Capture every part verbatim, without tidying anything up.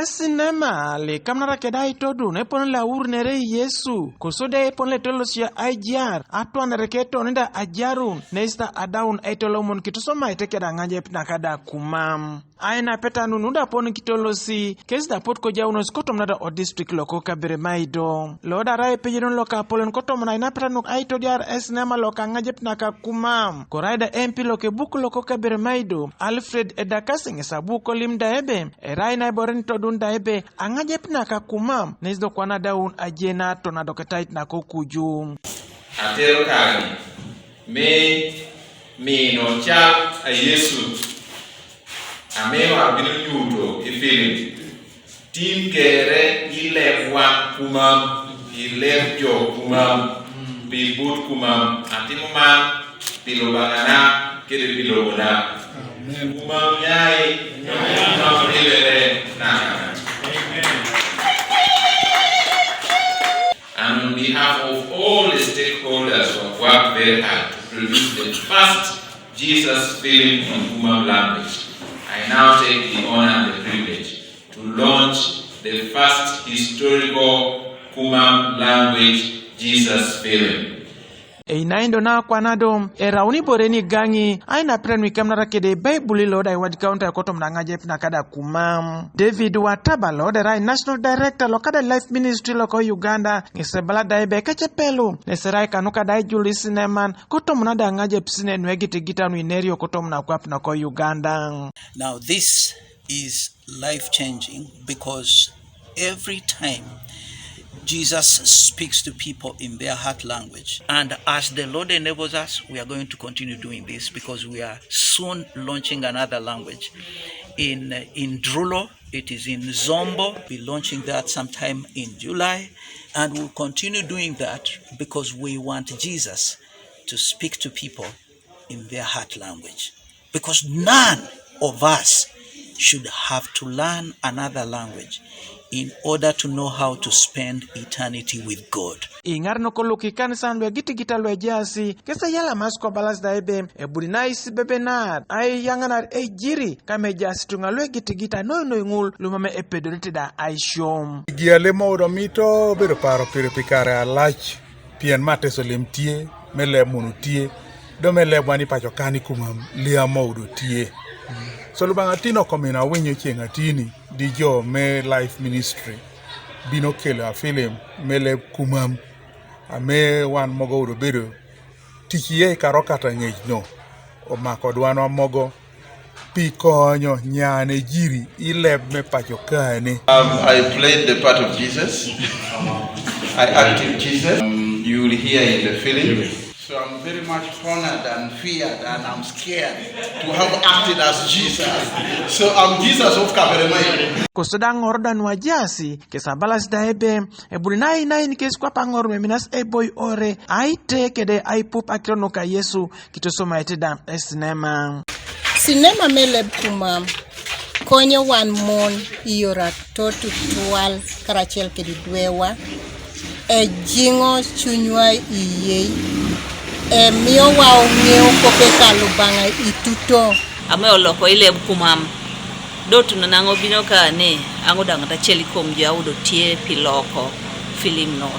Esinema likamnara keda aitodun epone lo aurunere Yesu, kosodi epone lo etolosia aijar atwanare ketonida ajarun, neisida adaun aitolomon kitosomaete keda aŋajep nakada kumam. Ainapeta nu nuda pon kitolosi, kesida pot kojaunos kotomnada o district loko Kaberamaido. Loda arai epejonon loka apolon kotomon ainapeta nu aitodiar esinema loka aŋajep naka kumam. Koraida M P loke buk loko Kaberamaido, Alfred Edakasi ŋes abu kolim da ebe, erai naiboren todun da ebe, aŋajep naka kumam, nes do kwana daun ajena tona doketait nako kuju. Atero kagi, mi mino cal a Yesu, amiwa bino nyuto i pilim. Tin kere i leb wan kumam, i leb jo kumam, pi but kumam, atimo man pi Lubangana kede pi lobona. Kumam nyai, kumam ilere na. And on behalf of all the stakeholders who have worked very hard to produce the first Jesus film in Kumam language, I now take the honor and the privilege to launch the first historical Kumam language Jesus film. Einaindo nakwanado erauni boreni gaŋi ainapira nuikamnara kede Baibuli loda iwaj kaunta kotomon aŋajep nakada kumam. David Wataba loda erai National Director lokada Life Ministry loko Uganda ŋes ebala da ebe kecepelu neserai kanuka da ijul isineman kotomon ada aŋajep sine nuegitigita nuinerio kotomon akwap nako Uganda. Now this is life changing because every time Jesus speaks to people in their heart language, and as the Lord enables us, we are going to continue doing this because we are soon launching another language in in Drulo. It is in Zombo. We'll be launching that sometime in July, and we'll continue doing that because we want Jesus to speak to people in their heart language. Because none of us should have to learn another language in order to know how to spend eternity with God. Iŋar nokoluk ikanisan luegitigita luejaasi kese yala mas kobalas da ebe ebuni naisi bebenar aiyaŋanar ejiri kama ejaasi tuŋa luegitigita noinoi ŋul lumame epedorete da aisiom. Giale moudo mito bedo paro pire pikare alac. Pien Mateso lim tye, me leb munu tye, do me leb wan i paco kan i kuma liam moudo tye. So Lubanga tin oko mino awinyo ceŋ atini di jo me Life Ministry bino kelo afilim me leb kumam, ame wan mogo udo bedo tic iye i karo kata ŋec no omako dwanwa mogo pi konyo nyane jiri i leb me paco kane. Um, I played the part of Jesus. I acted Jesus. Um, you will hear in the film. So I'm very much honored and feared and I'm scared to have acted as Jesus. So I'm Jesus of Kaberamaido. Koso da ŋor da nuajasi kesa balas da ebe ebuni nainain kes kwap aŋor meminas eboi ore aite kede aipup akiro nuka Yesu kitosomaete da esinema. Sinema me leb kumam konyo wan mon i yore ato tutwal karacel kede dwewa. Ejiŋo cunywa i yei, emiyowa oŋeo kope ka Lubaŋa i tuto. Ame oloko i leb kumam. Do tuno naŋo bino ka ni aŋo daŋ ŋat acel i kom jo awudo tye pi loko filim no.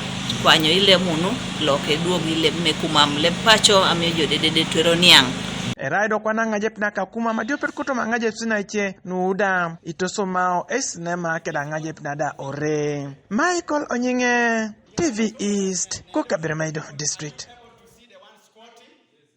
Kwanyo i leb munu, loke dwog i leb me kumam, leb paco amiyo jo dedede twero niaŋ. Erai do kwana ŋajep na ka kumam adiopet kotom aŋajep sina ice nuda itosomao esinema keda ŋajep nada ore. Michael Onyiŋe, T V East, ko Kaberamaido District.